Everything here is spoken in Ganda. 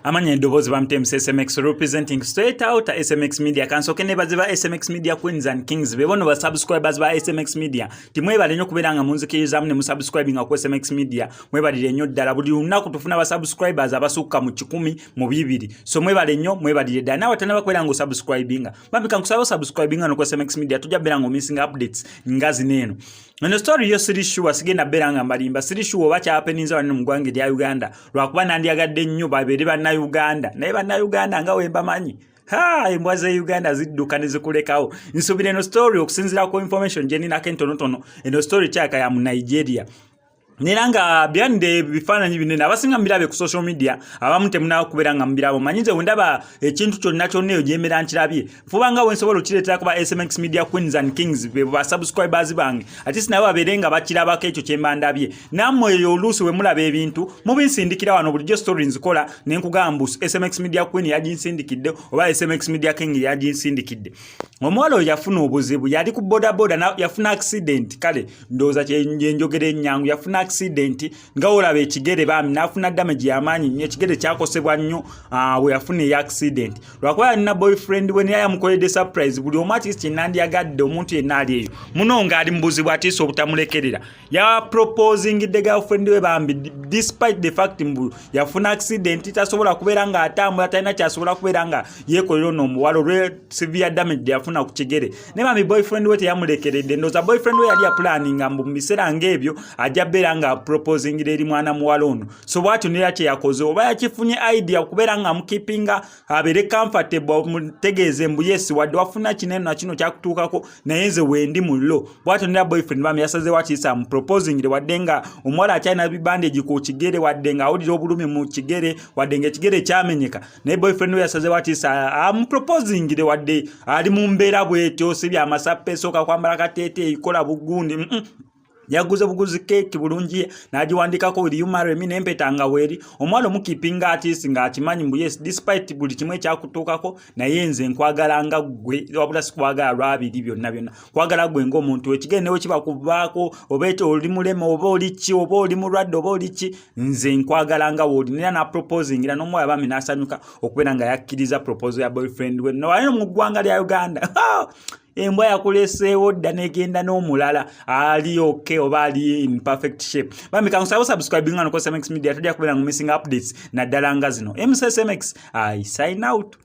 Amanya eddoboozi bamutmc SMX, representing straight out SMX Media. Kansooke nebaze ba SMX Media Queens and Kings, bebono ba subscribers ba SMX Media. Timwebale nnyo okubeera nga munzikirizaamu ne musubscribinga ku SMX Media. Mwebalire nnyo ddala. Buli lunaku tufuna ba subscribers abasukka mu 120, so mwebale nnyo, mwebalire ddala. Naawe tanaba kubeera nga osubscribinga, bambi kankusaba osubscribinga no ku SMX Media, tujja beera nga omissinga updates nga zino eno. Eno story yo siri sure, sigenda beera nga mbalimba, siri sure oba kyahappeninze wano mu ggwanga erya Uganda, lwakuba nandyagadde nnyo babeere Bannayuganda, naye Bannayuganda nga wembamanyi, ha, embwa ze Uganda zidduka ne zikulekawo. Nsuubira eno story, okusinziira ku information gye ninako entonotono, eno story kyaka ya mu Nigeria. Nera nga byande ebifaananyi binene, abasinga mubirabe ku social media, abamu temunaba kubeera nga mubirabo. Manyi nze wendaba ekintu kyonna kyonna eyo gyemera nkirabye, fuba nga wensobola okireetera kuba SMX Media Queens and Kings be ba subscribers bange, ate sinabo babeere nga bakirabako ekyo kyemba ndabye. Nammwe eyo oluusi we mulaba ebintu mubinsindikira wano. Bulijjo story nzikola ne nkugamba SMX Media Queen yaginsindikidde oba SMX Media King yaginsindikidde. Omuwala oyo yafuna obuzibu, yali ku bodaboda, yafuna accident. Kale ndowooza kyenjogera ennyangu, yafuna accident nga olaba ekigere bambi n'afuna damage y'amaanyi nnyo. Ekigere kyakosebwa nnyo bwe yafuna eya accident, lwakuba yalina boyfriend we naye yamukoledde surprise. Buli omu atisi kyenandyagadde omuntu yenna ali eyo muno ng'ali mu buzibu atiisa obutamulekerera, yaproposingidde girlfriend we bambi, despite the fact mbu yafuna accident, tasobola kubeera ng'atambula, talina kyasobola kubeera nga yeekolera ono omuwala olwe severe damage yafuna ku kigere. Naye bambi boyfriend we teyamulekeredde. Ndowooza boyfriend we yali yapulaninga mbu mu biseera ng'ebyo ajja beera nga proposingira eri mwana muwala ono. So bwatyo nera kyeyakoze, oba yakifunye idea okubeera nga amukeepinga abeere comfortable, mutegeeze mbu yes, wadde wafuna kino eno nakino kyakutuukako, naye nze wendi mullo. Bwatyo nera boyfriend bambi yasazeewo akiyisa amuproposingire, wadde nga omuwala akyalina bibandage ku kigere, wadde nga awulira obulumi mu kigere, wadde nga ekigere kyamenyeka, naye boyfriend we yasazeewo akiyisa amuproposingire, wadde ali mu mbeera bwetyo. Si byamasappe, esooka kwambala kateeteeyi, kola bugundi. Yaguze buguzi keeki bulungi n'agiwandikako "Will you marry me?" n'empeta nga weeri. Omuwala omukeepinga artist ng'akimanyi mbu yes, despite buli kimu ekyakutuukako, naye nze nkwagala nga ggwe, wabula sikwagala lwabiri byonna byonna, kwagala ggwe ng'omuntu. Ekigere newe kiba kuvaako, oba oli mulema, oba oli ki, oba oli mulwadde, oba oli ki, nze nkwagala nga wooli. Nera naproposingira n'omuwala bambi n'asanyuka okubeera nga yakkiriza proposal ya boyfriend we. Nowalino mu ggwanga lya Uganda embwa yakuleseewo dda negenda n'omulala ali okay oba ali in perfect shape. Bambi kankusaba subscribing wano ku SMX Media, tojja kubeera nga missing updates naddala nga zino. MCSMX, I sign out.